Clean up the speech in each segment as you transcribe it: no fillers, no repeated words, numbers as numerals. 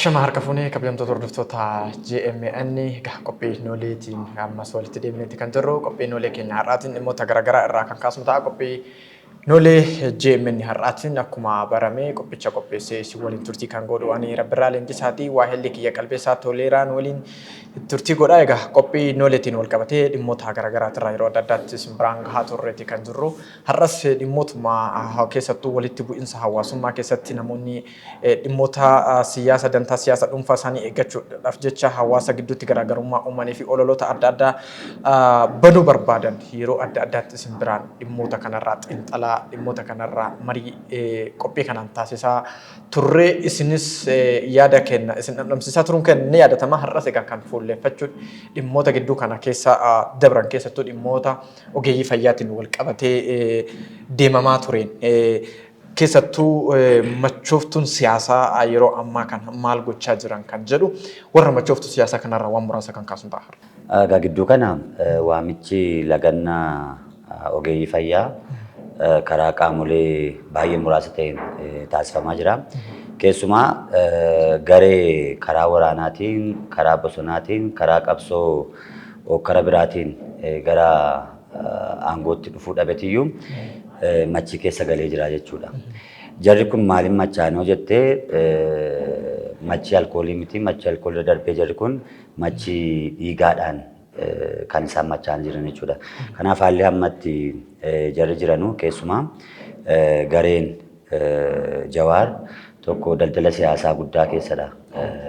Ashama harka fuunee, kabajamtoota hordoftoota JMN. Egaa qophii nooleetiin ammas walitti deebineetti kan jirru. Qophii noolee keenya har'aatiin dhimmoota garaagaraa irraa kan kaasnu ta'a. Qophii noolee JMN har'aatiin akkuma barame qophicha qopheessee isin waliin turtii kan godhu ani Rabbirraa Leenjisaatii, waahilli kiyya Qalbeessaa Toleeraan waliin turtii godha. Egaa qophii nooleetiin wal qabatee dhimmoota garaagaraatirraa yeroo adda addaatti isin biraan gahaa turreeti kan jirru. Har'as dhimmootuma keessattuu walitti bu'insa hawaasummaa keessatti namoonni dhimmoota siyaasa, dantaa siyaasa dhuunfaa isaanii eeggachuudhaaf jecha hawaasa gidduutti garaagarummaa uumanii fi ololoota adda addaa banuu barbaadan yeroo adda addaatti isin biraan dhimmoota kanarraa xiinxalaa, dhimmoota kanarraa marii qophii kanaan taasisaa turree, isinis yaada kenna isin dhamdhamsiisaa turuun kenna ni yaadatama. Har'as egaa kan fuulleeffachuun dhimmoota gidduu kana keessa dabran, keessattuu dhimmoota ogeeyyii fayyaatiin wal qabatee deemamaa tureen, keessattuu machooftuun siyaasaa yeroo ammaa kana maal gochaa jiran kan jedhu, warra machooftuu siyaasaa kanarraa waan muraasa kan kaasu ta'a. Egaa gidduu kana waamichi lagannaa ogeeyyii fayyaa karaa qaamolee baay'ee muraasa ta'een taasifamaa jira. Keessumaa garee karaa waraanaatiin, karaa bosonaatiin, karaa qabsoo hokkara biraatiin gara aangootti dhufuu dhabetiyyuu machii keessa galee jira jechuudha. Jarri kun maaliin machaa'an yoo jettee, machii alkoolii miti, machii alkoolii darbee jarri kun machii dhiigaadhaan kan isaan machaa'an jiran jechuudha. Kanaaf haalli ammatti jarri jiranu, keessumaa gareen Jawaar tokko daldala siyaasaa guddaa keessadha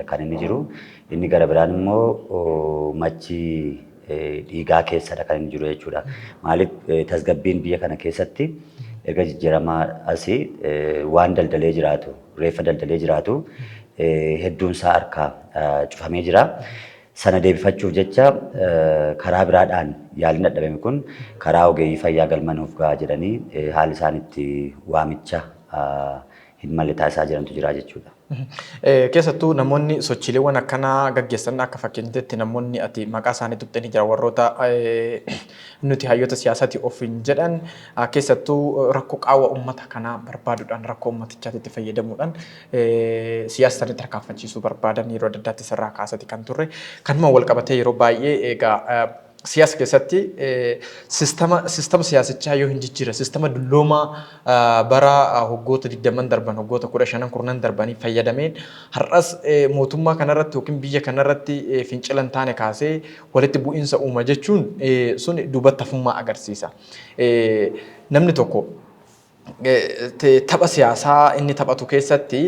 kan inni jiru. Inni gara biraan immoo machii dhiigaa keessadha kan inni jiru jechuudha. Maaliif, tasgabbiin biyya kana keessatti erga jijjiiramaa asii waan daldalee jiraatu, reeffa daldalee jiraatu hedduun isaa harkaa cufamee jira. Sana deebifachuuf jecha karaa biraadhaan yaaliin dadhabame kun karaa ogeeyyii fayyaa galmanuuf ga'a jedhanii haalli isaan itti waamicha hin malle taasisaa jirantu jira jechuudha. Keessattuu namoonni sochiileewwan akkanaa gaggeessan, akka fakkeenyaatti namoonni ati maqaa isaanii tuqxanii jira, warroota nuti hayyoota siyaasaati ofiin jedhan, keessattuu rakkoo qaawwa uummata kanaa barbaaduudhaan, rakkoo uummatichaatti itti fayyadamuudhaan siyaasa isaanii tarkaanfachiisuu barbaadan yeroo adda addaatti sirraa kaasati kan turre. Kanuma wal qabatee yeroo baay'ee egaa siyaasa keessatti sistama siyaasichaa yoo hin jijjiirre, sistama dulloomaa bara waggoota 20 darban, waggoota 15 kurnan darbanii fayyadameen har'as mootummaa kanarratti yookiin biyya kanarratti fincila hin taane kaasee walitti bu'iinsa uuma jechuun sun duubatti hafummaa agarsiisa. Namni tokko tapha siyaasaa inni taphatu keessatti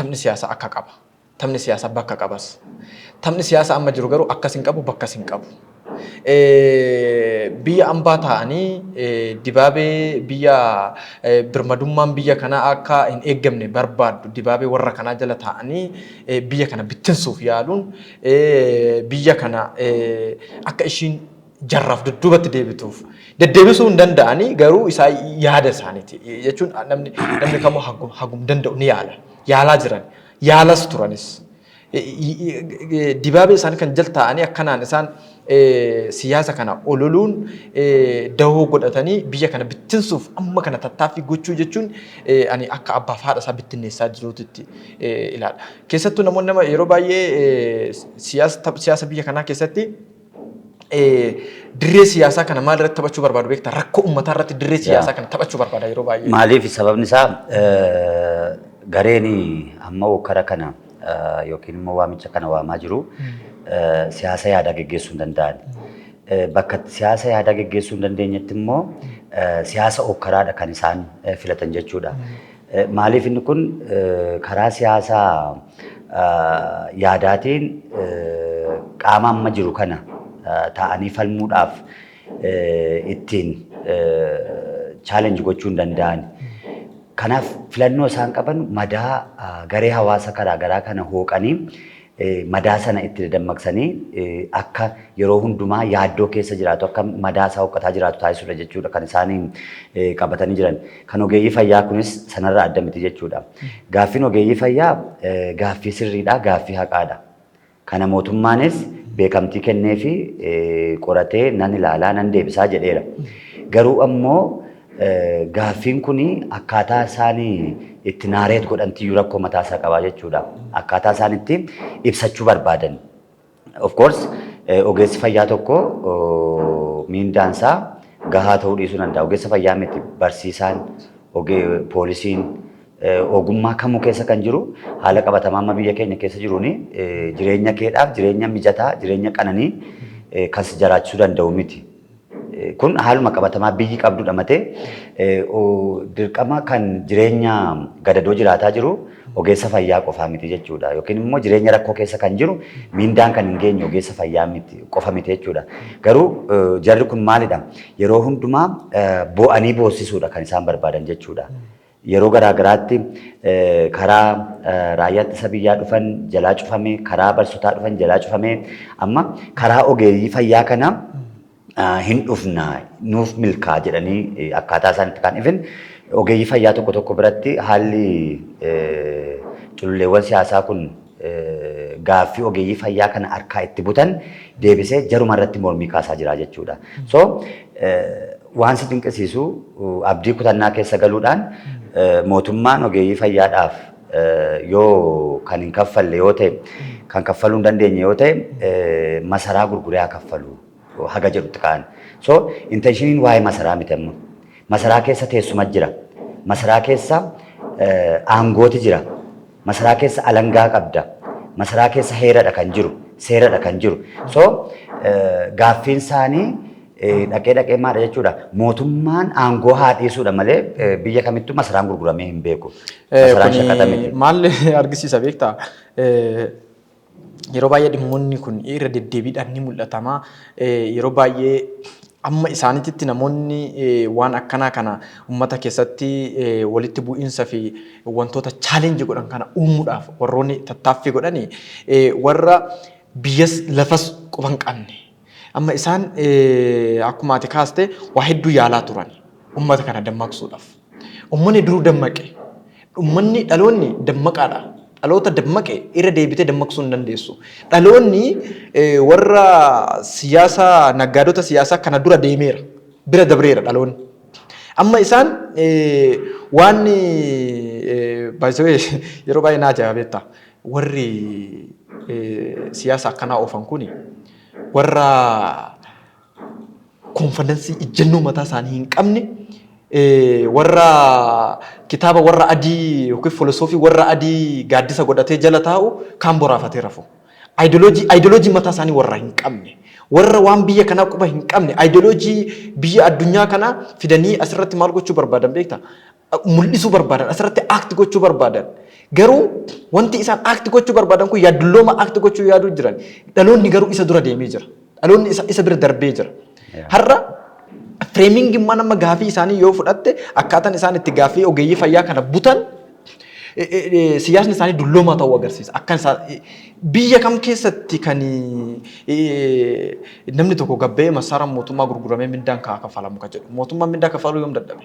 taphni siyaasaa akka qaba. Taphni siyaasaa bakka qabas. Taphni siyaasaa amma jiru garuu akkas hin qabu, bakkas hin qabu. Biyya ambaa taa'anii dibaabee biyya birmadummaan biyya kanaa akka hin eeggamne barbaaddu, dibaabee warra kanaa jala taa'anii biyya kana bittinsuuf yaaluun, biyya kana akka ishiin jarraaf dudduubatti deebituuf deddeebisuu hin danda'anii, garuu isaa yaada isaaniiti jechuun namni kamuu hagum danda'u ni yaala. Yaalaa jiran. Yaalas turanis. Dibaabee isaanii kan jala taa'anii akkanaan isaan siyaasa kana ololuun dahoo godhatanii biyya kana bittinsuuf amma kana tattaaffii gochuu jechuun ani akka abbaaf haadha isaa bittinneessaa jiruutitti ilaala. Keessattuu namoonni nama yeroo baay'ee siyaasa biyya kanaa keessatti dirree siyaasaa kana maal irratti taphachuu barbaadu beektaa? Rakkoo uummataa irratti dirree siyaasaa kana taphachuu barbaada yeroo baay'ee. Maaliif, sababni isaa gareen amma hokkara kana yookiin immoo waamicha kana waamaa jiru siyaasa yaadaa geggeessuu hin danda'an. Bakka siyaasa yaadaa geggeessuu hin dandeenyetti immoo siyaasa hokkaraadha kan isaan filatan jechuudha. Maaliif, inni kun karaa siyaasaa yaadaatiin qaama amma jiru kana taa'anii falmuudhaaf ittiin challenge gochuu hin danda'an. Kanaaf filannoo isaan qaban madaa garee hawaasa karaa garaa kana hooqanii, madaa sana itti dadammaqsanii akka yeroo hundumaa yaaddoo keessa jiraatu, akka madaa isaa hooqqataa jiraatu taasisuudha jechuudha kan isaan qabatanii jiran. Kan ogeeyyii fayyaa kunis sanarraa adda miti jechuudha. Gaaffiin ogeeyyii fayyaa gaaffii sirriidha, gaaffii haqaadha. Kana mootummaanis beekamtii kennee fi qoratee nan ilaalaa, nan deebisaa jedheera. Garuu ammoo gaaffiin kun akkaataa isaan itti narrate godhantiyyuu rakkoo mataa isaa qabaa jechuudha. Akkaataa isaan itti ibsachuu barbaadan. Of course, ogeessi fayyaa tokko miindaan isaa gahaa ta'uu dhiisuu danda'a. Ogeessa fayyaa miti, barsiisaan, poolisiin, ogummaa kamuu keessa kan jiru haala qabatamaa amma biyya keenya keessa jiruun jireenya keedhaaf jireenya mijataa, jireenya qananii kan si jiraachisuu danda'u miti. Kun haaluma qabatamaa biyyi qabdudha matee dirqama kan jireenya gadadoo jiraataa jiru ogeessa fayyaa qofaa miti jechuudha. Yookiin immoo jireenya rakkoo keessa kan jiru, miindaan kan hin geenye ogeessa fayyaa miti qofa miti jechuudha. Garuu jarri kun maalidha? Yeroo hundumaa boo'anii boossisuudha kan isaan barbaadan jechuudha. Yeroo garaa garaatti karaa raayyaa ittisa biyyaa dhufan jalaa cufame, karaa barsiisotaa dhufan jalaa cufame, amma karaa ogeeyyii fayyaa kana hin dhufna, nuuf milkaa jedhanii akkaataa isaan itti kan ifin ogeeyyii fayyaa tokko tokko biratti haalli cululleewwan siyaasaa kun gaaffii ogeeyyii fayyaa kana harkaa itti butan deebisee jaruma irratti mormii kaasaa jira jechuudha. So waan si dinqisiisu, abdii kutannaa keessa galuudhaan mootummaan ogeeyyii fayyaadhaaf yoo kan hin kaffalle yoo ta'e, kan kaffaluu hin dandeenye yoo ta'e, masaraa gurguree haa kaffalu haga jedhutti ka'an. So intentioniin waa'ee masaraa miti amma. Masaraa keessa teessuma jira. Masaraa keessa aangooti jira. Masaraa keessa alangaa qabda. Masaraa keessa heeradha kan jiru. Seeradha kan jiru. So gaaffiin isaanii dhaqee dhaqee maadha jechuudha. Mootummaan aangoo haa dhiisuudha malee biyya kamittuu masaraan gurguramee hin beeku. Masaraan shaqaxa miti. Maal argisiisa beektaa? Yeroo baay'ee dhimmoonni kun irra deddeebiidhaan ni mul'atama. Yeroo baay'ee amma isaaniitti namoonni waan akkanaa kana uummata keessatti walitti bu'iinsa fi wantoota challenge godhan kana uumuudhaaf warroonni tattaaffii godhani warra biyyas lafas quba hin qabne. Amma isaan akkuma ati kaaste waa hedduu yaalaa turan uummata kana dammaqsuudhaaf. Uummanni duruu dammaqe. Uummanni, dhaloonni dammaqaadha. Dhaloota dammaqe irra deebitee dammaqsuu hin dandeessu. Dhaloonni warra siyaasa, naggaadota siyaasaa kana dura deemeera. Bira dabreera dhaloonni. Amma isaan waan baay'isee yeroo baay'ee naa ajaa'iba beektaa. Warri siyaasa akkanaa oofan kuni warra confidence, ijjennoo mataa isaanii hin qabne, warra kitaaba warra adii yookiin filosoofii warra adii gaaddisa godhatee jala taa'u kaan boraafatee rafu. Ideology mataa isaanii warra hin qabne, warra waan biyya kanaa quba hin qabne, ideology biyya addunyaa kanaa fidanii asirratti maal gochuu barbaadan beektaa? Mul'isuu barbaadan, asirratti act gochuu barbaadan. Garuu wanti isaan act gochuu barbaadan kun yaaddullooma act gochuu yaaduu jiran. Dhaloonni garuu isa dura deemee jira. Dhaloonni isa bira darbee jira. Har'a framing nama gaafii isaanii yoo fudhatte, akkaataan isaan itti gaafii ogeeyyii fayyaa kana butan siyaasni isaanii dulloomaa ta'uu agarsiisa. Akkan isaa biyya kam keessatti kan namni tokko gabbee massaaraan mootummaa gurguramee mindaan kaa kaffalamu kan jedhu? Mootummaan mindaa kaffaluu yoom dadhabe?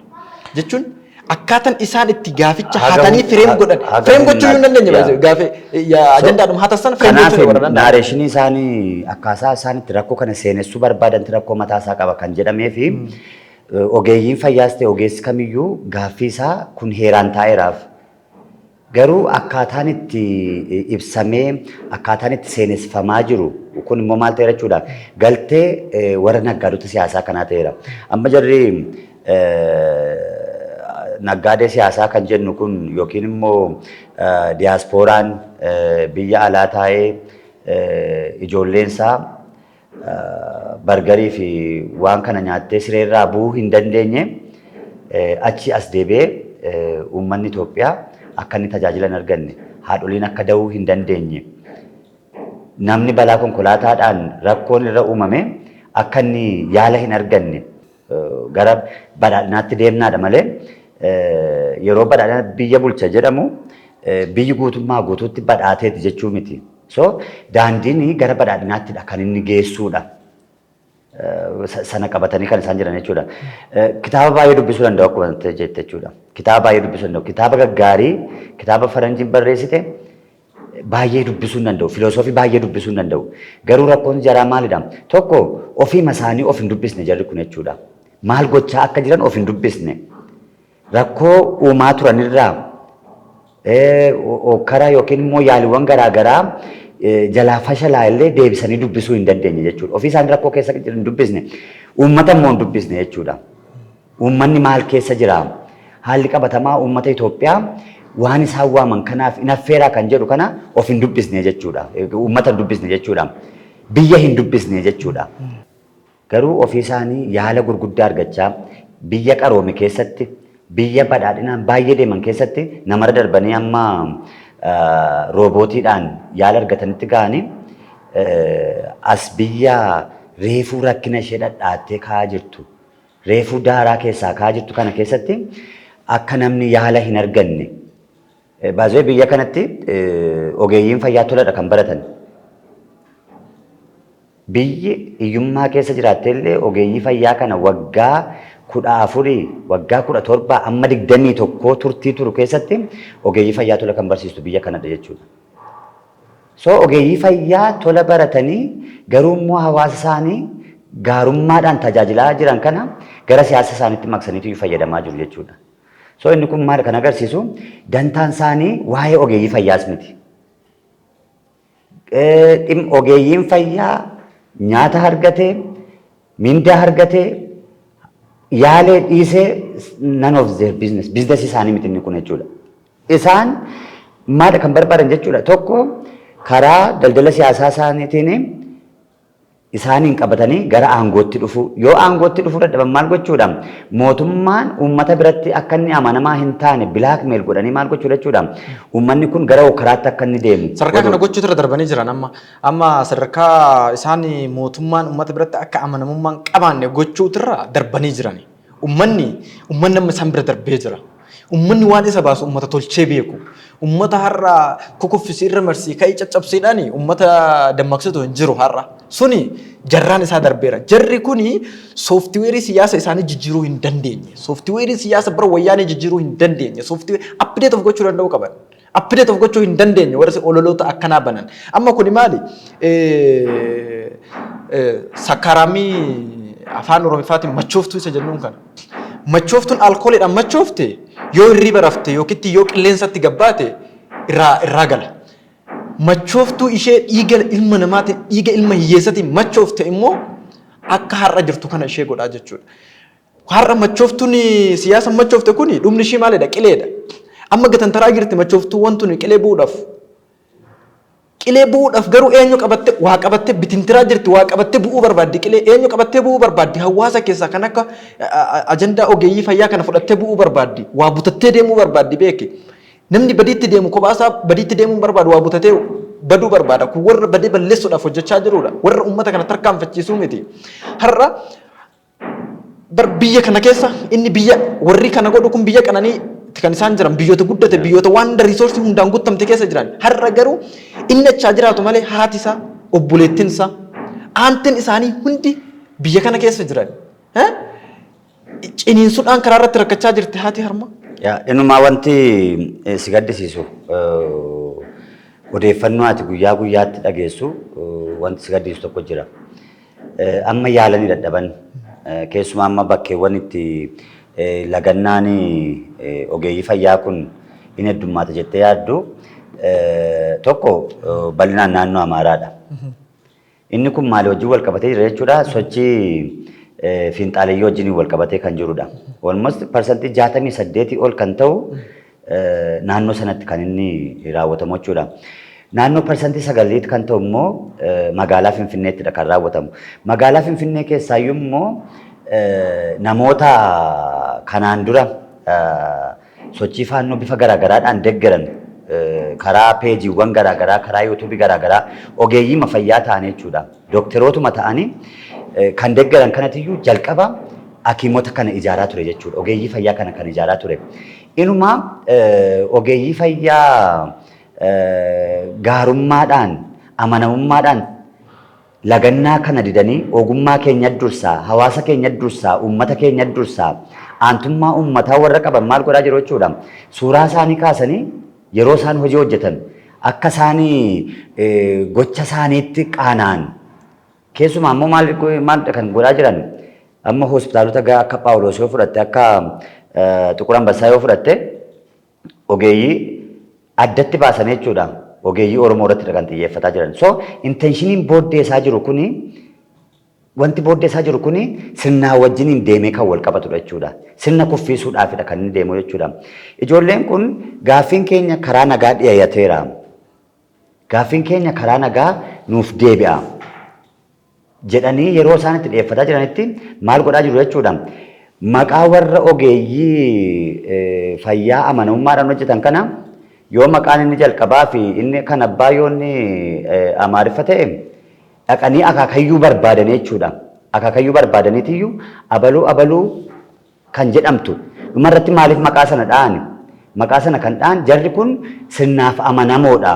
Jechuun akkaataan isaan itti gaaficha hatanii frame godhan, frame gochuu hin dandeenye. Gaafii ajandaadhuma hatassan frame gochuu warra danda'an. Narration isaanii, akkaataa isaan itti rakkoo kana seenessuu barbaadanti rakkoo mataa isaa qaba kan jedhamee fi ogeeyyiin fayyaas ta'e ogeessi kamiyyuu gaaffii isaa kun heeraan taa'eeraaf. Garuu akkaataan itti ibsamee, akkaataan itti seeneffamaa jiru kun immoo maal ta'eera jechuudha. Galtee warra naggaadota siyaasaa kanaa ta'eera. Amma jarri naggaadee siyaasaa kan jennu kun yookiin immoo diyaaspooraan biyya alaa taa'ee ijoolleensaa burgerii fi waan kana nyaattee sireerraa bu'uu hin dandeenye achi as deebi'ee uummanni Itoophiyaa akka inni tajaajila hin arganne, haadholiin akka da'uu hin dandeenye, namni balaa konkolaataadhaan rakkoon irra uumame akka inni yaala hin arganne, gara badhaadhinaatti deemnaadha malee yeroo badhaadhina biyya bulcha jedhamu biyyi guutummaa guutuutti badhaateeti jechuu miti. So daandiin gara badhaadhinaattidha kan inni geessuudha. Sana qabatanii kan isaan jiran jechuudha. Kitaaba baay'ee dubbisuu danda'u akkuma jette jechuudha. Kitaaba baay'ee dubbisuu danda'u. Kitaaba gaggaarii, kitaaba faranjiin barreessite baay'ee dubbisuu hin danda'u. Filosoofii baay'ee dubbisuu hin danda'u. Garuu rakkoon jaraa maalidha? Tokko, ofiima isaanii of hin dubbisne jarri kun jechuudha. Maal gochaa akka jiran of hin dubbisne. Rakkoo uumaa turanirraa Hokkara yookiin immoo yaaliiwwan garaagaraa jalaa fashalaa illee deebisanii dubbisuu hin dandeenye jechuudha. Ofii isaanii rakkoo keessa hin dubbisne. Uummata immoo hin dubbisne jechuudha. Uummanni maal keessa jira? Haalli qabatamaa uummata Itoophiyaa waan isaan waaman kanaaf hin affeeraa kan jedhu kana of hin dubbisne jechuudha. Uummata hin dubbisne jechuudha. Biyya hin dubbisne jechuudha. Garuu ofii isaanii yaala gurguddaa argachaa biyya qaroome keessatti, biyya badhaadhinaan baay'ee deeman keessatti namarra darbanii amma roobootiidhaan yaala argatanitti ga'anii, as biyya reefuu rakkina ishee dhadhaattee ka'aa jirtu, reefuu daaraa keessaa ka'aa jirtu kana keessatti akka namni yaala hin arganne. Baazee biyya kanatti ogeeyyiin fayyaa toladha kan baratan. Biyyi hiyyummaa keessa jiraatte illee ogeeyyii fayyaa kana waggaa 14, waggaa 17 amma 21 turtii turu keessatti ogeeyyii fayyaa tola kan barsiistu biyya kanadha jechuudha. So ogeeyyii fayyaa tola baratanii garuu immoo hawaasa isaanii gaarummaadhaan tajaajilaa jiran kana gara siyaasa isaaniitti maqsaniitu fayyadamaa jiru jechuudha. So inni kun maal kan agarsiisu? Dantaan isaanii waa'ee ogeeyyii fayyaas miti. Ogeeyyiin fayyaa nyaata argatee, mindaa argatee, yaalee dhiisee, none of their business. Business isaanii miti inni kun jechuudha. Isaan maal kan barbaadan jechuudha? Tokko, karaa daldala siyaasaa isaaniitiin isaaniin qabatanii gara aangootti dhufu. Yoo aangootti dhufuu dadhaban maal gochuudha? Mootummaan uummata biratti akka inni amanamaa hin taane blackmail godhanii maal gochuudha jechuudha? Uummanni kun gara karaatti akka inni deemu. Sadarkaa kana gochuutu irra darbanii jiran amma. Amma sadarkaa isaan mootummaan uummata biratti akka amanamummaan qabaanne gochuutu irra darbanii jiran. Uummanni amma isaan bira darbee jira. Uummanni waan isa baasu uummata tolchee beeku. Uummata har'a kukuffisii irra marsii ka'ii caccabsiidhaan uummata dammaqsitu hin jiru har'a. Suni jarraan isaa darbeera. Jarri kuni sooftiweerii siyaasa isaanii jijjiiruu hin dandeenye. Sooftiweerii siyaasa bara Wayyaanee jijjiiruu hin dandeenye. Sooftiweerii update of gochuu danda'uu qaban. Update of gochuu hin dandeenye warri ololoota akkanaa banan. Amma kuni maali? Sakkaaramii afaan Oromifaatiin machooftuu isa jennuun kana. Machooftuun alkooliidhaan machoofte yoo hirriba rafte yookiin yoo qilleensatti gabbaate irraa gala. Machooftuu ishee dhiiga ilma namaatiin, dhiiga ilma hiyyeessatiin machoofte immoo akka har'a jirtu kana ishee godhaa jechuudha. Har'a machooftuun siyaasa machoofte kuni dhumni ishii maalidha? Qileedha. Amma gatantaraa jirti machooftuuwwan tuni qilee bu'uudhaaf. Qilee bu'uudhaaf garuu eenyu qabatte? Waa qabatte bitintiraa jirti, waa qabattee bu'uu barbaaddi. Qilee eenyu qabattee bu'uu barbaaddi? Hawaasa keessaa kan akka ajandaa ogeeyyii fayyaa kana fudhattee bu'uu barbaaddi. Waa butattee deemuu barbaaddi, beeki. Namni badiitti deemu kophaasaa badiitti deemuu barbaadu, waa butatee baduu barbaada. Kun warra badee balleessuudhaaf hojjechaa jirudha. Warra uummata kana tarkaanfachiisuu miti. Har'a bar biyya kana keessa inni biyya warri kana godhu kun biyya qananii kan isaan jiran, biyyoota guddate, biyyoota waan hunda resource hundaan guutamte keessa jiran. Har'a garuu inni achaa jiraatu malee haati isaa, obboleettiin isaa, aantiin isaanii hundi biyya kana keessa jiran. Ciniinsuudhaan karaa irratti rakkachaa jirti haati harma. Inumaa wanti si gaddisiisu, odeeffannoo ati guyyaa guyyaatti dhageessu, wanti si gaddisiisu tokko jira. Amma yaalanii dadhaban, keessumaa amma bakkeewwan itti lagannaan ogeeyyii fayyaa kun hin heddummaata jettee yaaddu tokko bal'inaan naannoo Amaaraadha. Inni kun maali wajjin wal qabatee jira jechuudha? Sochii fiinxaaleyyii wajjin wal qabatee kan jirudha. Almost 68% ol kan ta'u naannoo sanatti kan inni raawwatamu jechuudha. Naannoo 9% kan ta'u immoo magaalaa Finfinneettidha kan raawwatamu. Magaalaa Finfinnee keessaayyuu immoo namoota kanaan dura sochii Faannoo bifa garaagaraadhaan deeggaran, karaa peejiiwwan garaagaraa, karaa yuutuubii garaagaraa ogeeyyii fayyaa ta'an jechuudha. Dookterootuma ta'anii kan deeggaran kanatiyyuu jalqaba hakiimota kana ijaaraa ture jechuudha. Ogeeyyii fayyaa kana kan ijaaraa ture. Inumaa ogeeyyii fayyaa gaarummaadhaan, amanamummaadhaan lagannaa kana didanii, ogummaa keenya dursaa, hawaasa keenya dursaa, uummata keenya dursaa, aantummaa uummataa warra qaban maal godhaa jiru jechuudha? Suuraa isaanii kaasanii yeroo isaan hojii hojjetan akka isaanii gocha isaaniitti qaana'an. Keessumaa immoo maal maal kan godhaa jiran? Amma hospitaalota akka Phaawulos yoo fudhatte, akka Xuqur Ambassaa yoo fudhatte, ogeeyyii Addatti baasanii jechuudha ogeeyyii Oromoo irratti kan xiyyeeffataa jiran. So intentioniin booddee isaa jiru kuni, wanti booddee isaa jiru kuni sirnaa wajjiniin deemee kan wal qabatudha jechuudha. Sirna kuffisuudhaafidha kan inni deemu jechuudha. Ijoolleen kun gaaffiin keenya karaa nagaa dhiyaateera. Gaaffiin keenya karaa nagaa nuuf deebi'a jedhanii yeroo isaan itti dhiyeeffataa jiranitti maal godhaa jiru jechuudha. Maqaa warra ogeeyyii fayyaa amanamummaadhaan hojjetan kana, yoo maqaan inni jalqabaa fi inni kan abbaa yoo inni Amaariffa ta'e, dhaqanii akaakayyuu barbaadanii jechuudha. Akaakayyuu barbaadaniitiyyuu abaluu abaluu kan jedhamtu dhumarratti maaliif maqaa sana dha'ani? Maqaa sana kan dha'an jarri kun sirnaaf amanamoodha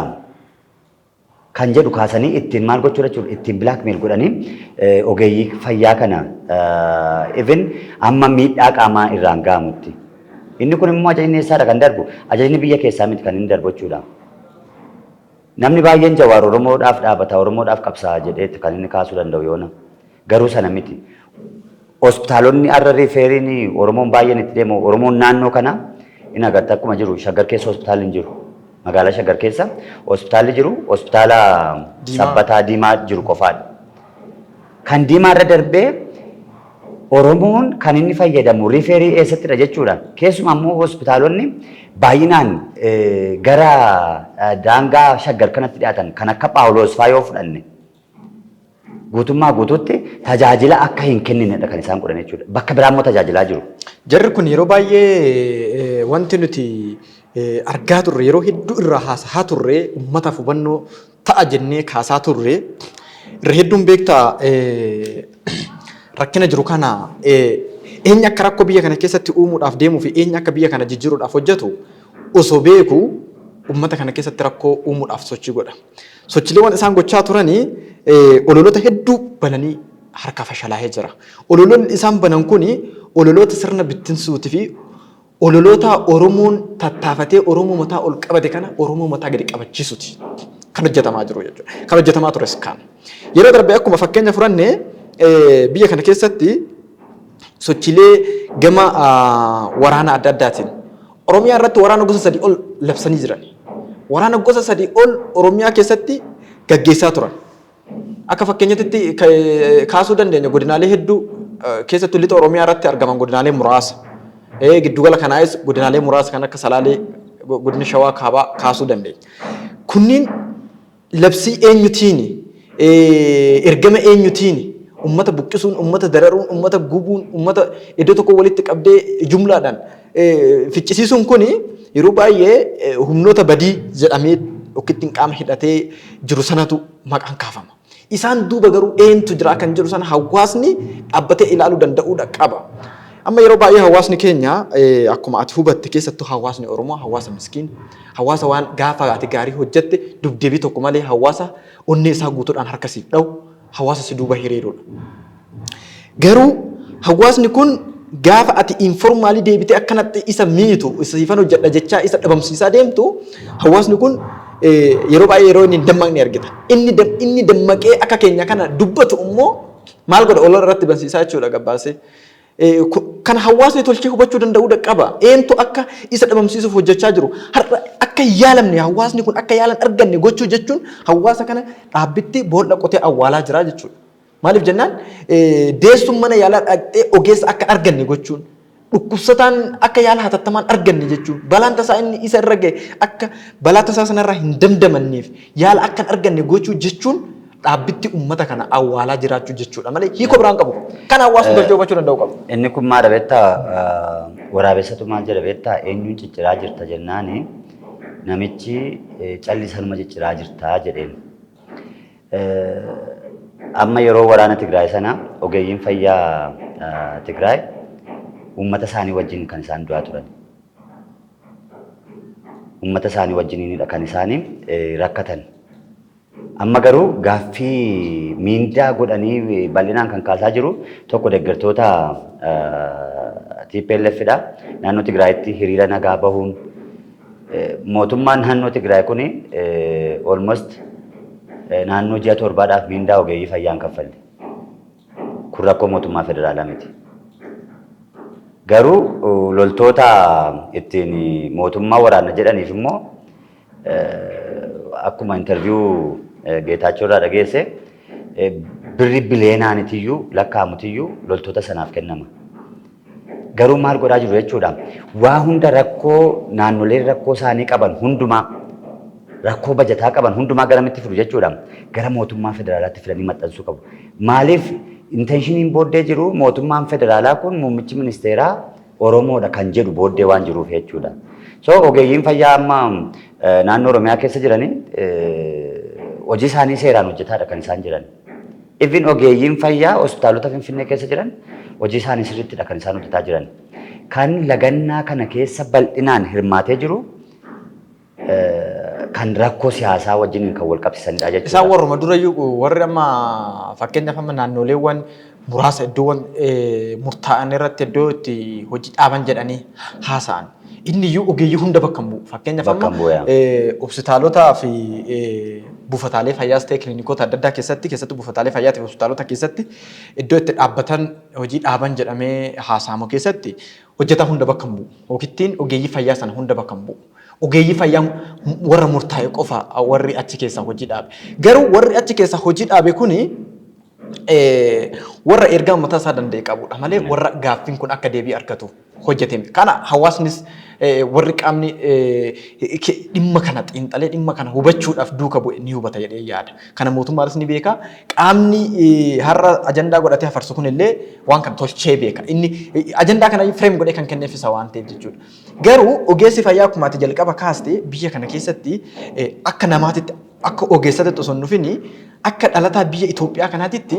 kan jedhu kaasanii ittiin maal gochuu jechuudha, ittiin blackmail godhanii ogeeyyii fayyaa kana even amma miidhaa qaamaa irraan ga'amutti. Inni kun immoo ajajni eessaadha kan darbu? Ajajni biyya keessaa miti kan inni darbu jechuudha. Namni baay'een Jawaar Oromoodhaaf dhaabata, Oromoodhaaf qabsaa'a jedheetti kan inni kaasuu danda'u yoona. Garuu sana miti. Hospitaalonni har'a referiin Oromoon baay'een itti deemu, Oromoon naannoo kana in agarta, akkuma jiru Shaggar keessa hospitaalli hin jiru. Magaalaa Shaggar keessa hospitaalli jiru hospitaala Sabbataa Diimaa jiru qofaadha. Kan Diimaa irra darbee Oromoon kan inni fayyadamu referii eessattidha jechuudha. Keessumaa immoo hospitaalonni baay'inaan gara daangaa Shaggar kanatti dhiyaatan kan akka Phaawulos fa'aa yoo fudhanne, guutummaa guutuutti tajaajila akka hin kenninedha kan isaan godhan jechuudha. Bakka biraa immoo tajaajilaa jiru. Jarri kun yeroo baay'ee wanti nuti argaa turre, yeroo hedduu irraa haasahaa turre, uummataaf hubannoo ta'a jennee kaasaa turre, irra hedduun beektaa rakkina jiru kana eenyu akka rakkoo biyya kana keessatti uumuudhaaf deemuu fi eenyu akka biyya kana jijjiiruudhaaf hojjetu osoo beeku uummata kana keessatti rakkoo uumuudhaaf sochii godha. Sochiileewwan isaan gochaa turanii ololoota hedduu bananii harka fashalaa'ee jira. Ololoonni isaan banan kuni ololoota sirna bittinsuutii fi ololoota Oromoon tattaafatee Oromoo mataa ol qabate kana Oromoo mataa gadi qabachiisuti kan hojjetamaa jiru jechuudha. Kan hojjetamaa tures kana. Yeroo darbe akkuma fakkeenya fudhanne, biyya kana keessatti sochiilee gama waraana adda addaatiin Oromiyaa irratti waraana gosa sadii ol labsanii jiran. Waraana gosa sadii ol Oromiyaa keessatti gaggeessaa turan. Akka fakkeenyatti kaasuu dandeenya godinaalee hedduu, keessattuu lixa Oromiyaa irratti argaman godinaalee muraasa. Giddugala kanaayis godinaalee muraasa kan akka Salaalee, godina Shawaa Kaabaa kaasuu dandeenya. Kunniin labsii eenyutiini? Ergama eenyutiini? Uummata buqqisuun, uummata dararuun, uummata gubuun, uummata iddoo tokko walitti qabdee jumlaadhaan ficcisiisuun kuni yeroo baay'ee humnoota badii jedhamee okkittiin qaama hidhatee jiru sanatu maqaan kaafama. Isaan duuba garuu eentu jira kan jedhu sana hawaasni dhaabbatee ilaaluu danda'uudha qaba. Amma yeroo baay'ee hawaasni keenya, akkuma ati hubatte, keessattuu hawaasni Oromoo hawaasa miskiin, hawaasa waan gaafa ati gaarii hojjette dubdeebii tokko malee hawaasa onnee isaa guutuudhaan harka siif dha'u, hawaasa si duuba hiriirudha. Garuu hawaasni kun gaafa ati informally deebitee akkanatti isa miitu, isa siifan hojjedha jechaa isa dhabamsiisaa deemtu, hawaasni kun yeroo baay'ee yeroo inni hin dammaqne argita. Inni dammaqee akka keenya kana dubbatu immoo maal godha? Olola irratti bansiisaa jechuudha gabbaasee. Kan hawaasni tolchee hubachuu danda'uu qaba. Eentu akka isa dhabamsiisuuf hojjechaa jiru. Har'a akka hin yaalamne, hawaasni kun akka yaalan arganne gochuu jechuun hawaasa kana dhaabbitti boolla qotee awwaalaa jira jechuudha. Maaliif jennaan, deessuun mana yaalaa dhaqxee ogeessa akka arganne gochuun, dhukkubsataan akka yaala hatattamaan arganne jechuun, balaan tasaa inni isa irra gahe akka balaa tasaa sanarraa hin damdamanneef yaala akka hin arganne gochuu jechuun dhaabbitti uummata kana awwaalaa jiraachuu jechuudha malee hiikoo biraan qabu. Kan hawaasni tolchee hubachuu danda'u qabu. Inni kun maal beektaa? Waraabessatu maal jedha beektaa? Eenyuun cicciraa jirta jennaani, namichi callisanuma cicciraa jirtaa jedheen. Amma yeroo waraana Tigraay sana ogeeyyiin fayyaa Tigraay uummata isaanii wajjin kan isaan du'aa turan. Uummata isaanii wajjiniinidha kan isaanii rakkatan. Amma garuu gaaffii miindaa godhanii bal'inaan kan kaasaa jiru tokko deeggartoota TPLF dha. Naannoo Tigraayitti hiriira nagaa bahuun, mootummaan naannoo Tigraay kuni almost naannoo ji'a 7dhaaf miindaa ogeeyyii fayyaa hin kaffalle. Kun rakkoo mootummaa federaalaa miti. Garuu loltoota ittiin mootummaa waraana jedhaniif immoo Akkuma interview Geetaachoo irraa dhageesse, birri biliyeenaanitiyyuu lakkaa'amutiyyuu loltoota sanaaf kennama. Garuu maal godhaa jiru jechuudha? Waa hunda, rakkoo naannoleen rakkoo isaanii qaban hundumaa, rakkoo bajataa qaban hundumaa garamitti fidu jechuudha? Gara mootummaa federaalaatti fidanii maxxansuu qabu. Maaliif? Intentioniin booddee jiru mootummaan federaalaa kun muummichi ministeeraa Oromoodha kan jedhu booddee waan jiruuf jechuudha. So ogeeyyiin fayyaa amma naannoo Oromiyaa keessa jiranii hojii isaanii seeraan hojjetaadha kan isaan jiran. Even ogeeyyiin fayyaa hospitaalota Finfinnee keessa jiran hojii isaanii sirriittidha kan isaan hojjetaa jiran. Kan lagannaa kana keessa bal'inaan hirmaatee jiru kan rakkoo siyaasaa wajjin kan wal qabsiisanidha jechuudha. Isaan warruma durayyuu, warri amma fakkeenyaaf amma naannoleewwan muraasa iddoowwan murtaa'an irratti iddoo itti hojii dhaaban jedhanii haasa'an. Inni iyyuu ogeeyyii hunda bakka hin bu'u. Fakkeenyaaf Bakka amma hin bu'u, yaa. Hospitaalotaa fi buufataalee fayyaas ta'e kiliinikoota adda addaa keessatti, keessattuu buufataalee fayyaa fi hospitaalota keessatti iddoo itti dhaabbatan, hojii dhaaban jedhamee haasa'amu keessatti hojjetaa hunda bakka hin bu'u. Yookiin ogeeyyii fayyaa sana hunda bakka hin bu'u. Ogeeyyii fayyaa warra murtaa'e qofa warri achi keessaa hojii dhaabe. Garuu warri achi keessaa hojii dhaabe kuni warra ergaa mataa isaa danda'e qabudha malee warra gaaffiin kun akka deebii argatu hojjete. Kana hawaasnis, warri qaamni dhimma kana xiinxalee dhimma kana hubachuudhaaf duuka bu'e ni hubata jedhee yaada. Kana mootummaanis ni beeka. Qaamni har'a ajandaa godhatee hafarsu kun illee waan kana tolchee beeka. Inni ajandaa kana frame godhee kan kenneef isa waan ta'eef jechuudha. Garuu ogeessi fayyaa, akkuma ati jalqaba kaaste, biyya kana keessatti akka namaatitti, akka ogeessatti osoo hin dhufini, akka dhalataa biyya Itoophiyaa kanaatitti,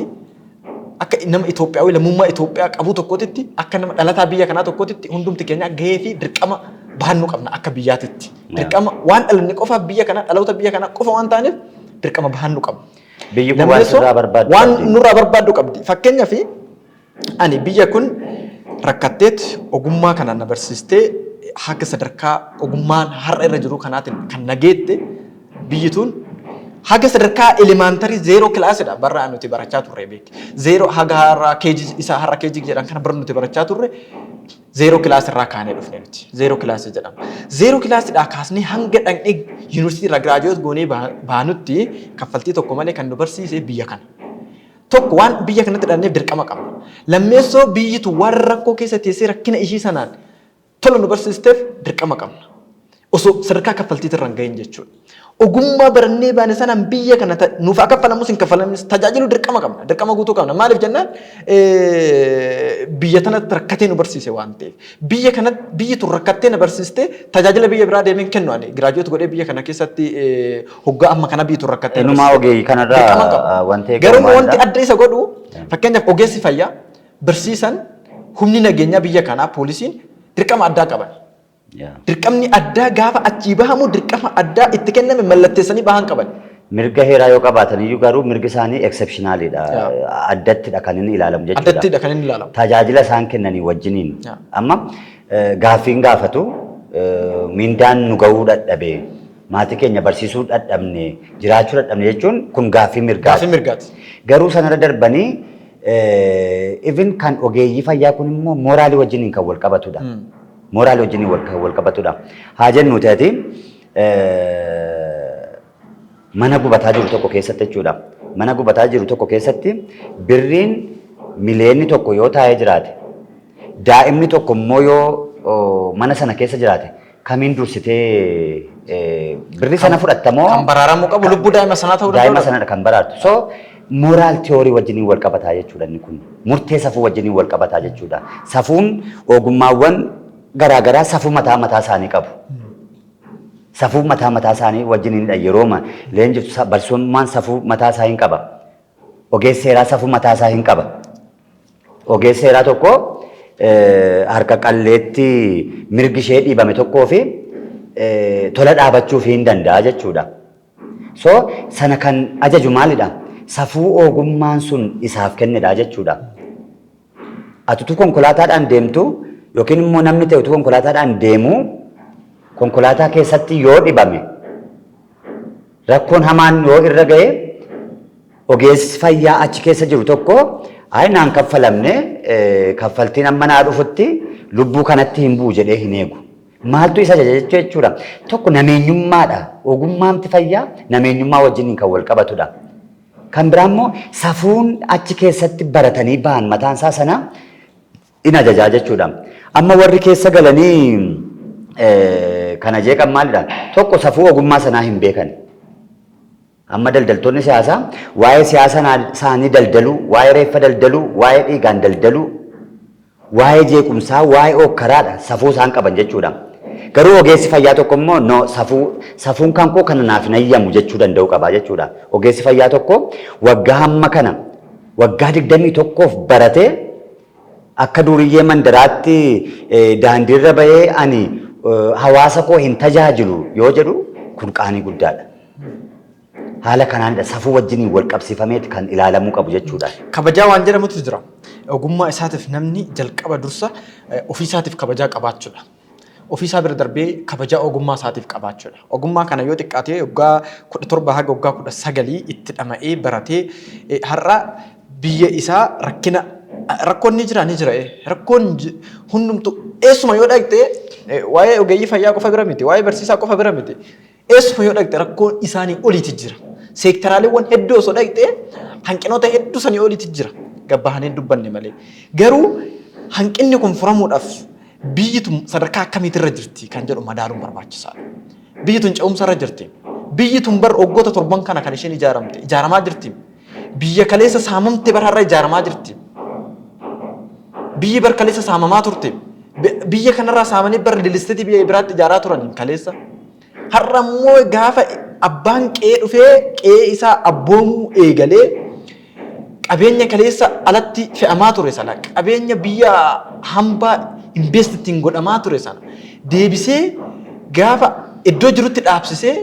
akka nama Itoophiyaawii lammummaa Itoophiyaa qabu tokkotitti, akka nama dhalataa biyya kanaa tokkotitti, hundumti keenya gahee fi dirqama bahannuu qabna akka biyyaatitti. Dirqama waan dhalanne qofaaf, biyya kana dhaloota biyya kanaa qofa waan taaneef, dirqama bahannuu qabna. Biyyi kun waan Lammeessoo sirraa barbaaddu waan qabdi. nurraa barbaaddu qabdi. Fakkeenyaaf ani biyya kun rakkatteet ogummaa kana na barsiistee haga sadarkaa ogummaan har'a irra jiru kanaatiin kan nageette, biyyi tun haga sadarkaa elementary zero classidha barra nuti barachaa turre beekti. Zero haga har'a KG, isa har'a KG jedhan kana bara nuti barachaa turre zero class irraa kaanee dhufne nuti. Zero class jedhama. Zero classidhaa kaasnee hanga dhaqnee yuunivarsiitii irraa graduate goonee baanutti kaffaltii tokko malee kan nu barsiise biyya kana. Tokko, waan biyya kanatti dhalanneef dirqama qabna. Lammeessoo, biyyi tun waan rakkoo keessa teessee rakkina ishii sanaan tola nu barsiisteef dirqama qabna. Osoo sadarkaa kaffaltiitti irra hin gahin jechuudha. Ogummaa barannee baane sanaan biyya kana nuuf haa kaffalamus hin kaffalamus tajaajiluu dirqama qabna. Dirqama guutuu qabna. Maaliif jennaan, biyya tanatti rakkatee nu barsiise waan ta'eef. Biyya kanatti, biyyi tun rakkattee na barsiiste, tajaajila biyya biraa deemeen kennu ani graduate godhee biyya kana keessatti hoggaa amma kana biyyi tun rakkattee na Inumaa barsiiste. ogeeyyii Dirqama kanarraa qaba. wanti eegamu Garuu wanti maalidha? adda isa godhu, fakkeenyaaf ogeessi fayyaa, barsiisan, humni nageenyaa biyya kanaa, poolisiin dirqama addaa qaban. Dirqamni addaa gaafa achii bahamu dirqama addaa itti kenname mallatteessanii bahan qaban. Mirga heeraa yoo qabaatan iyyuu garuu mirgi isaanii exceptionalidha. Addattidha kan inni ilaalamu jechuudha. Addattidha kan inni ilaalamu. Tajaajila isaan kennanii wajjiniin. Amma gaaffiin gaafatu, mindaan nu gahuu dadhabe, maatii keenya barsiisuu dadhabne, jiraachuu dadhabne jechuun kun gaaffii mirgaati. Gaaffii mirgaati. Garuu sanarra darbanii even kan ogeeyyii fayyaa kun immoo moraalii wajjiniin kan wal qabatudha. Moraalii wajjiniin kan wal qabatudha. Haa jennu ta'eeti mana gubataa jiru tokko keessatti jechuudha. Mana gubataa jiru tokko keessatti birriin 1 miliyoonni yoo taa'ee jiraate, daa'imni tokko immoo yoo mana sana keessa jiraate, kamiin dursitee birrii sana fudhattamoo? Kan baraaramuu qabu lubbuu daa'ima sanaa ta'uu Daa'ima danda'u. sanadha kan baraartu. So moral theory wajjiniin wal qabataa jechuudha inni kun. Murtee safuu wajjiniin wal qabataa jechuudha. Safuun ogummaawwan garaagaraa safuu mataa mataa isaanii qabu. Safuu mataa mataa isaanii wajjiniinidha yeroo leenjiftu. Barsiisummaan safuu mataa isaa hin qaba. Ogeessi seeraa safuu mataa isaa hin qaba. Ogeessi seeraa tokko harka qalleetti mirgi ishee dhiibame tokkoo fi tola dhaabachuuf hin danda'a jechuudha. So sana kan ajaju maalidha? Safuu ogummaan sun isaaf kennedha jechuudha. Ati utuu konkolaataadhaan deemtu yookiin immoo namni ta'e utuu konkolaataadhaan deemu konkolaataa keessatti yoo dhibame, rakkoon hamaan yoo irra ga'e, ogeessi fayyaa achi keessa jiru tokko ayi naan kaffalamne, kaffaltiin amma naa dhufutti lubbuu kanatti hin bu'u jedhee hin eegu. Maaltu isa ajaja jechuudha. Tokko nameenyummaadha. Ogummaamti fayyaa nameenyummaa wajjiniin kan wal qabatudha. Kan biraa immoo safuun achi keessatti baratanii ba'an mataan isaa sana in ajajaa jechuudha. Amma warri keessa galanii kana jeeqan maalidha? Tokko, safuu ogummaa sanaa hin beekan. Amma daldaltoonni siyaasaa waa'ee siyaasa isaanii daldaluu, waa'ee reeffa daldaluu, waa'ee dhiigaan daldaluu, waa'ee jeequmsaa, waa'ee ookkaraadha safuu isaan qaban jechuudha. Garuu ogeessi fayyaa tokko immoo, "No, safuun kan koo kana naaf hin ayyamu" jechuu danda'u qaba jechuudha. Ogeessi fayyaa tokko waggaa hamma kana, waggaa 21f baratee, akka duriyyee mandaraatti daandiirra bahee ani hawaasa koo hin tajaajilu yoo jedhu, kun qaanii guddaadha. Haala kanaanidha safuu wajjiniin wal qabsiifameeti kan ilaalamuu qabu jechuudha. Kabajaa waan jedhamutu jira. Ogummaa isaatiif namni jalqaba dursa ofii isaatiif kabajaa qabaachuudha. Ofii isaa bira darbee kabajaa ogummaa isaatiif qabaachuudha. Ogummaa kana yoo xiqqaate waggaa 17 haga waggaa 19 itti dhama'ee baratee har'a biyya isaa rakkina, rakkoon ni jira, ni jira, rakkoon hundumtu eessuma yoo dhaqxe, waa'ee ogeeyyii fayyaa qofa bira miti, waa'ee barsiisaa qofa bira miti, eessuma yoo dhaqxe rakkoon isaanii oliiti jira. Seektaraaleewwan hedduu osoo dhaqxe hanqinoota hedduu sanii oliiti jira. Gabbahanii dubbanne malee. Garuu hanqinni kun furamuudhaaf biyyi tun sadarkaa akkamiitirra jirti kan jedhu madaaluun barbaachisaadha. Biyyi tun ce'umsarra jirti. Biyyi tun bar waggoota torban kana kan isheen ijaaramte ijaaramaa jirti. Biyya kaleessa saamamte bar har'a ijaaramaa jirti. Biyyi bar kaleessa saamamaa turte. Biyya kanarraa saamanii bar real estate biyya biraatti ijaaraa turan kaleessa. Har'a immoo gaafa abbaan qe'ee dhufee qe'ee isaa abboomuu eegalee, qabeenya kaleessa alatti fe'amaa ture sana, qabeenya biyya hambaa invest ittiin godhamaa ture sana deebisee gaafa iddoo jirutti dhaabsisee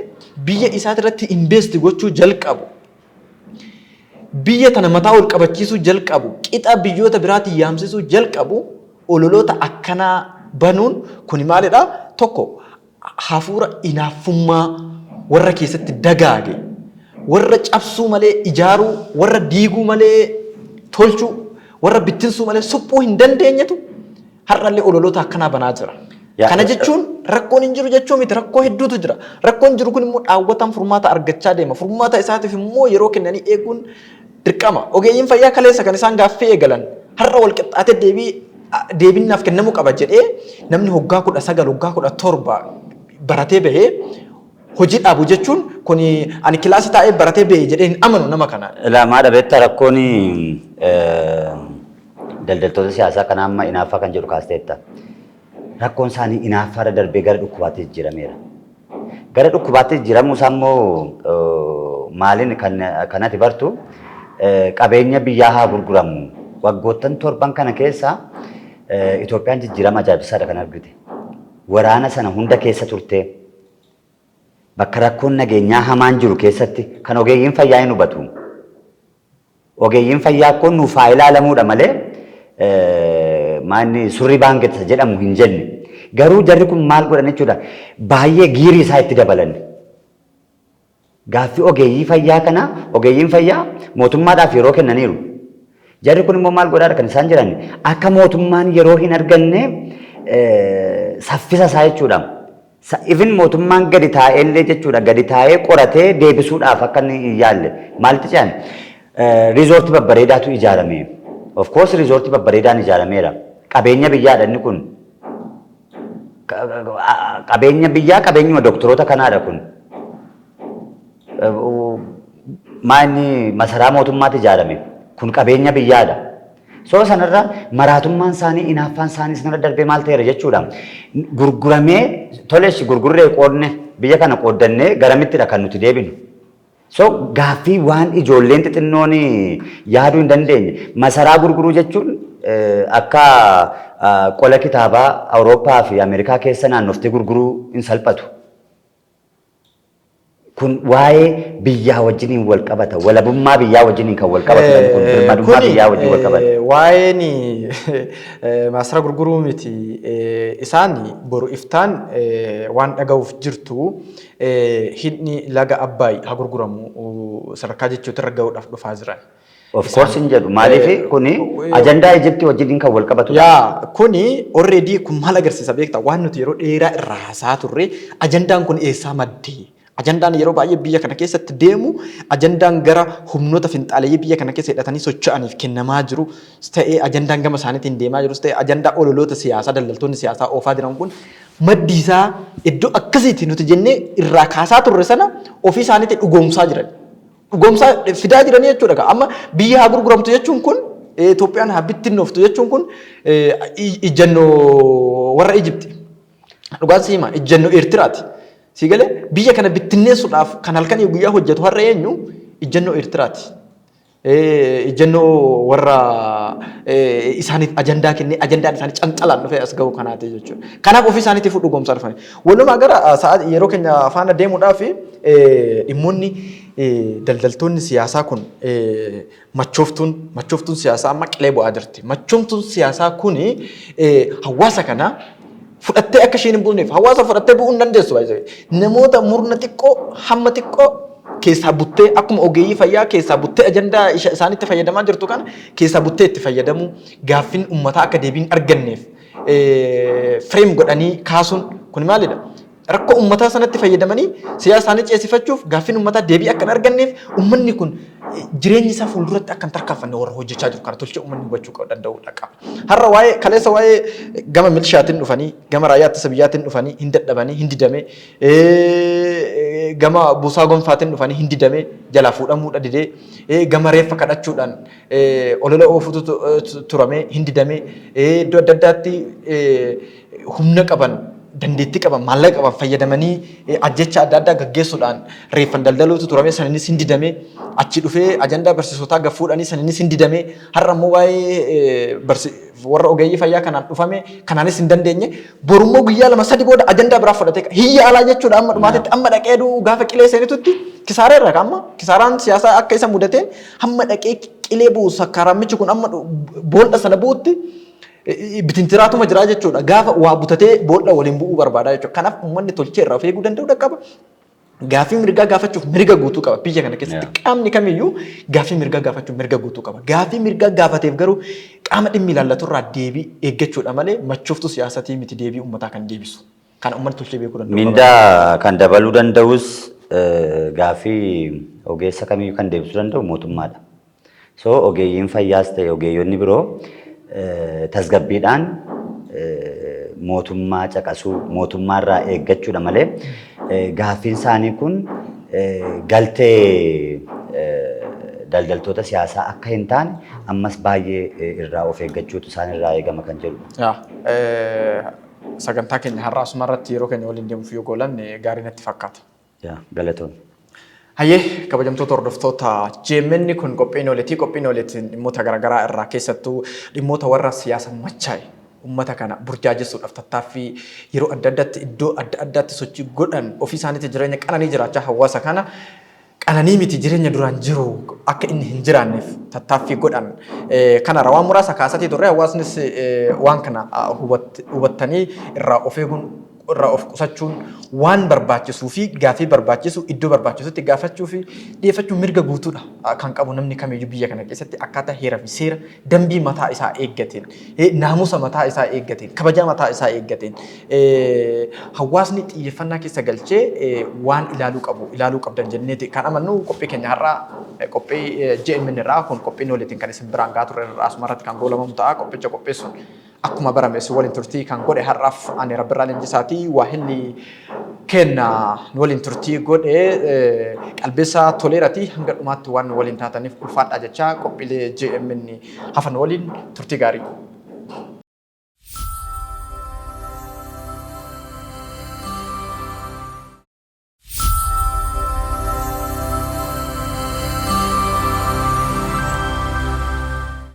biyya isaati irratti invest gochuu jalqabu, biyya tana mataa ol qabachiisuu jalqabu, qixa biyyoota biraatiin yaamsisuu jalqabu, ololoota akkanaa banuun kuni maalidha? Tokko, hafuura inaaffummaa warra keessatti dagaage, warra cabsuu malee ijaaruu, warra diiguu malee tolchuu, warra bittinsuu malee suphuu hin dandeenyetu har'allee ololoota akkanaa banaa jira. Kana jechuun rakkoon hin jiru jechuu miti, rakkoo hedduutu jira. Rakkoon jiru kun immoo dhaawwataan furmaata argachaa deema. Furmaata isaatiif immoo yeroo kennanii eeguun dirqama. Ogeeyyiin fayyaa kaleessa kan isaan gaaffii eegalan har'a wal qixxaatee deebiin naaf kennamuu qaba jedhee namni waggaa 19, waggaa 17 baratee bahee hojii dhaabu jechuun kun ani kilaasii taa'ee baratee bahee jedhee hin amanu nama kana. Ilaamaa dhabeetta, rakkoon daldaltoota siyaasaa kana amma inaaffaa kan jedhu kaasteetta. Rakkoon isaanii inaaffaarra darbee gara dhukkubaatti jijjiirameera. Gara dhukkubaatti jijjiiramuu isaa immoo maaliin kan ati bartu? Qabeenya biyyaa haa gurguramu. Waggoottan torban kana keessa Itoophiyaan jijjiirama ajaa'ibsiisaadha kan argite. Waraana sana hunda keessa turtee, bakka rakkoon nageenyaa hamaan jiru keessatti kan ogeeyyiin fayyaa hin hubatu. Ogeeyyiin fayyaa kun nuuf haa ilaalamuudha malee maanni surrii baanket jedhamu hin jenne. Garuu jarri kun maal godhan jechuudha? Baay'ee giirii isaa itti dabalan. Gaaffii ogeeyyii fayyaa kana ogeeyyiin fayyaa mootummaadhaaf yeroo kennaniiru. Jarri kun immoo maal godhaadha kan isaan jiran? Akka mootummaan yeroo hin arganne saffisa isaa jechuudha. Even mootummaan gadi taa'ee illee jechuudha, gadi taa'ee qoratee deebisuudhaaf akka inni hin yaalle maalitti ce'an? Riizoortii babbareedaatu ijaarame. Of course, riizoortii babbareedaan ijaarameera. Qabeenya biyyaadha inni kun. Qabeenya biyyaa, qabeenyuma doktoroota kanaadha kun. Maa inni masaraa mootummaatti ijaarame kun qabeenya biyyaadha. So sanarra maraatummaan isaanii, inaaffaan isaanii sanarra darbee maal ta'eera jechuudha? Gurguramee toleessi, gurgurree qoodne, biyya kana qooddannee garamittidha kan nuti deebinu? So gaaffii waan ijoolleen xixinnoon yaaduu hin dandeenye, masaraa gurguruu jechuun akka qola kitaabaa Awurooppaa fi Ameerikaa keessa naannoftee gurguruu hin salphatu. Kun waa'ee biyyaa wajjiniin wal qabata. Walabummaa biyyaa wajjiniin kan wal qabatu kun, birmadummaa biyyaa wajjin wal qabata. Waa'een maasara gurguruu miti. Isaan boru iftaan waan dhaga'uuf jirtu, hidhni laga Abbaay haa gurguramu sadarkaa jechuutti irra ga'uudhaaf dhufaa jiran. Of course hin jedhu. Maaliif kuni ajandaa Ijiptii wajjin kan wal qabatudha. Yaa, kuni already kun maal agarsiisa beektaa? Waan nuti yeroo dheeraa irraa haasaa turre, ajandaan kun eessaa madde? Ajandaan yeroo baay'ee biyya kana keessatti deemu, ajandaan gara humnoota finxaaleeyyii biyya kana keessa hidhatanii socho'aniif kennamaa jiru ta'ee, ajandaan gama isaaniitiin deemaa jirus ta'e, ajandaa ololoota siyaasaa daldaltoonni siyaasaa oofaa jiran kun maddi isaa iddoo akkasiiti nuti jennee irraa kaasaa turre sana ofii isaaniitiin dhugoomsaa jiran. Dhugoomsaa fidaa jiranii jechuudha. Amma biyya haa gurguramtu jechuun kun, Itoophiyaan haa bittinnooftu jechuun kun ijjannoo warra Ijipti. Dhugaan si hima, ijjannoo Eertiraati. Si galee, biyya kana bittinneessuudhaaf kan halkanii guyyaa hojjetu har'a eenyu? Ijjannoo Eertiraati. Ijjannoo warra isaaniif ajandaa kennee ajandaan isaanii cancalaan dhufee as gahu kanaati jechuudha. Kanaaf ofii isaaniitiif dhugoomsaa dhufani. Walumaa gara sa'aa yeroo keenya faana deemuudhaaf, dhimmoonni daldaltoonni siyaasaa kun, machooftuun siyaasaa amma qilee bu'aa jirti. Machooftuun siyaasaa kun hawaasa kana fudhattee akka isheen hin buuneef, hawaasa fudhattee bu'uu hin dandeessu. Namoota murna xiqqoo hamma xiqqoo keessaa buttee, akkuma ogeeyyii fayyaa keessaa buttee ajandaa isaanitti fayyadamaa jirtu kana keessaa buttee itti fayyadamuu, gaaffiin uummataa akka deebiin arganneef frame godhanii kaasuun kun maalidha? Rakkoo uummataa sanatti fayyadamanii siyaasa isaanii ceesifachuuf, gaaffiin uummataa deebii akka hin arganneef, uummanni kun jireenyi isaa fuulduratti akka hin tarkaanfanne warra hojjechaa jiru kana tolchee uummanni hubachuu danda'uudha qaba. Har'a waa'ee kaleessa waa'ee gama milishaatiin dhufanii, gama raayyaa ittisa biyyaatiin dhufanii hin dadhabanii, hin didame, gama buusaa gonfaatiin dhufanii hin didame, jalaa fuudhamuudha didee, gama reeffa kadhachuudhaan olola oofutu turame, hin didame, iddoo adda addaatti humna qaban, dandeettii qaban, maallaqa qaban fayyadamanii ajjecha adda addaa gaggeessuudhaan reeffan daldaluutu turame, saninis hin didame. Achi dhufee ajandaa barsiisotaa gad fuudhanii, saninis hin didame. Har'a immoo waa'ee warra ogeeyyii fayyaa kanaan dhufame, kanaanis hin dandeenye. Borummoo guyyaa 2-3 booda ajandaa biraa fudhatee hiyya alaa jechuudha. Amma dhumaatitti amma dhaqee du'u gaafa qilee seenitutti kisaaraa irra amma kisaaraan siyaasaa akka isa mudateen hamma dhaqee qilee bu'u, sakkaaraamichi kun amma boolla sana bu'utti bitintiraatuma jira jechuudha. Gaafa waa butatee boolla waliin bu'uu barbaada jechuudha. Kanaaf uummanni tolchee irraa of eeguu danda'uu qaba. Gaaffii mirgaa gaafachuuf mirga guutuu qaba. Biyya kana keessatti qaamni kamiyyuu gaaffii mirgaa gaafachuuf mirga guutuu qaba. Gaaffii mirgaa gaafateef garuu qaama dhimmi ilaallatu irraa deebii eeggachuudha malee machooftuu siyaasatii miti deebii uummataa kan deebisu. Kana uummanni tolchee beekuu danda'u qaba. Mindaa kan dabaluu danda'us, gaaffii ogeessa kamiyyuu kan deebisuu danda'u mootummaadha. So ogeeyyiin fayyaas ta'e ogeeyyonni biroo tasgabbiidhaan mootummaa caqasuu, mootummaarraa eeggachuudha malee gaaffiin isaanii kun galtee daldaltoota siyaasaa akka hin taane ammas baay'ee irraa of eeggachuutu isaan irraa eegama kan jedhudha. Sagantaa keenya har'a asuma irratti yeroo keenya waliin deemuuf yoo goolamne gaarii natti fakkaata. Galatoon. Hayyee, kabajamtoota hordoftoota GMN, kun qophiin olitii. Qophiin olitiin dhimmoota garaagaraa irraa, keessattuu dhimmoota warra siyaasa machaa'e uummata kana burjaajessuudhaaf tattaaffii yeroo adda addaatti iddoo adda addaatti sochii godhan, ofii isaaniitti jireenya qananii jiraachaa hawaasa kana qananii miti jireenya duraan jiru akka inni hin jiraanneef tattaaffii godhan kana waan muraasa kaasatii turre. Hawaasnis waan kana hubattanii irraa of eeguun, irraa of qusachuun waan barbaachisuu fi gaaffii barbaachisu iddoo barbaachisutti gaafachuu fi dhiyeeffachuun mirga guutuudha kan qabu namni kamiyyuu biyya kana keessatti, akkaataa heeraa fi seera dambii mataa isaa eeggateen, naamusa mataa isaa eeggateen, kabajaa mataa isaa eeggateen hawaasni xiyyeeffannaa keessa galchee waan ilaaluu qabu, ilaaluu qabdan jenneeti kan amannu. Qophii keenya har'aa, qophii JMN irraa kun, qophii noolitiin kan isin biraan gahaa turre irraa asuma irratti kan goolabamu ta'a. Qophicha qopheessuun akkuma barame isin waliin turtii kan godhe har'aaf ani Rabbirraa Leenjisaatii, waahilli kenna nu waliin turtii godhe Qalbeessaa Toleeratii. Hanga dhumaatti waan nu waliin taataniif ulfaadhaa jechaa, qophiilee JMN hafan waliin turtii gaarii.